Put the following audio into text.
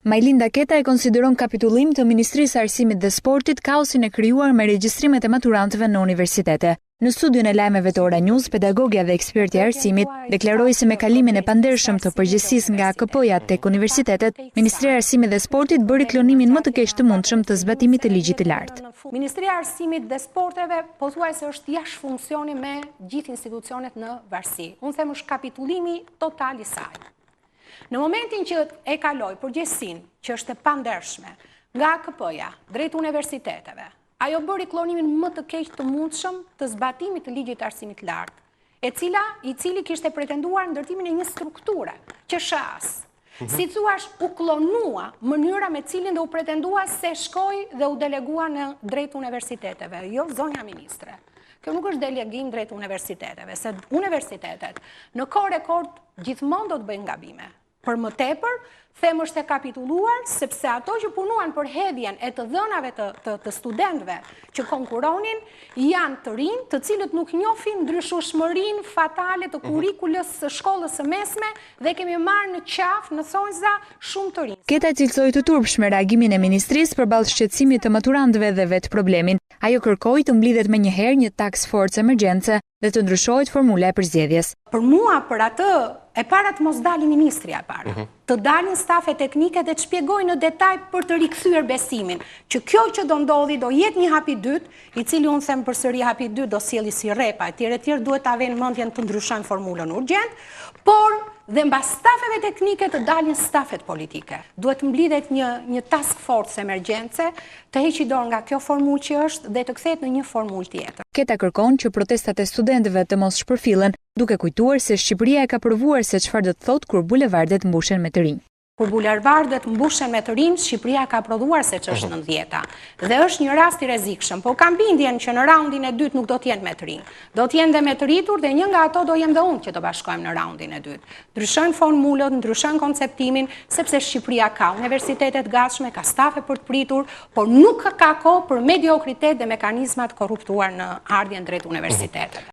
Majlinda Keta e konsideron kapitullim të Ministrisë së Arsimit dhe Sportit kaosin e krijuar me regjistrimet e maturantëve në universitete. Në studion e lajmeve të Ora News, pedagogja dhe ekspertja e arsimit deklaroi se me kalimin e pandershëm të përgjegjësisë nga AKP-ja tek universitetet, Ministria e Arsimit dhe Sportit bëri klonimin më të keq të mundshëm të zbatimit të ligjit të lartë. Ministria e Arsimit dhe Sporteve pothuajse është jashtë funksioni me gjithë institucionet në varësi. Unë them është kapitullimi total i saj. Në momentin që e kaloi përgjegjësinë, që është e pandershme, nga AKP-ja drejt universiteteve, ajo bëri klonimin më të keq të mundshëm të zbatimit të ligjit të arsimit të lartë, e cila, i cili kishte pretenduar ndërtimin e një strukture, që shas. Mhm. Si thuash, u klonua mënyra me cilin dhe u pretendua se shkoi dhe u delegua në drejt universiteteve, jo zonja ministre. Kjo nuk është delegim drejt universiteteve, se universitetet në kohë rekord gjithmonë do të bëjnë gabime. Për më tepër, them është e kapitulluar, sepse ato që punuan për hedhjen e të dhënave të, të, të studentëve që konkuronin, janë të rinj, të cilët nuk njohin ndryshueshmërinë fatale të mhm. kurrikulës së shkollës së mesme dhe kemi marrë në qafë, në thonjza, shumë të rinj. Keta e cilësoi të turpshme reagimin e ministrisë përballë shqetësimit të maturantëve dhe vetë problemin. Ajo kërkoi të mblidhet menjëherë një task force emergjence dhe të ndryshohet formula e përzgjedhjes. Për mua, për atë, e para të mos dali ministrja e para. Mhm. Të dalin stafe teknike dhe të shpjegojnë në detaj për të rikthyer besimin, që kjo që do ndodhi do jetë një hap i dytë, i cili unë them përsëri hapi i dytë do sjelli si repa, e tjerë e tjerë duhet ta venë mendjen të ndryshojnë formulën urgjent, por dhe mbas stafeve teknike të dalin stafet politike. Duhet të mblidhet një, një task force emergjence, të heqi dorë nga kjo formulë që është dhe të kthehet në një formulë tjetër. Keta kërkon që protestat e studentëve të mos shpërfillen, duke kujtuar se Shqipëria e ka provuar se çfarë do të thotë kur bulevardet mbushen me të rinj. Kur bulevardet mbushen me të rinj, Shqipëria ka prodhuar se ç'është mhm. nëntëdhjeta. Dhe është një rast i rrezikshëm, po kam bindjen që në raundin e dytë nuk do të jenë me të rinj. Do të jenë dhe me të rritur dhe një nga ato do jem dhe unë që do bashkohem në raundin e dytë. Ndryshojnë formulët, ndryshojnë konceptimin, sepse Shqipëria ka universitete të gatshme, ka stafe për të pritur, por nuk ka kohë për mediokritet dhe mekanizma të korruptuar në ardhjen drejt universiteteve.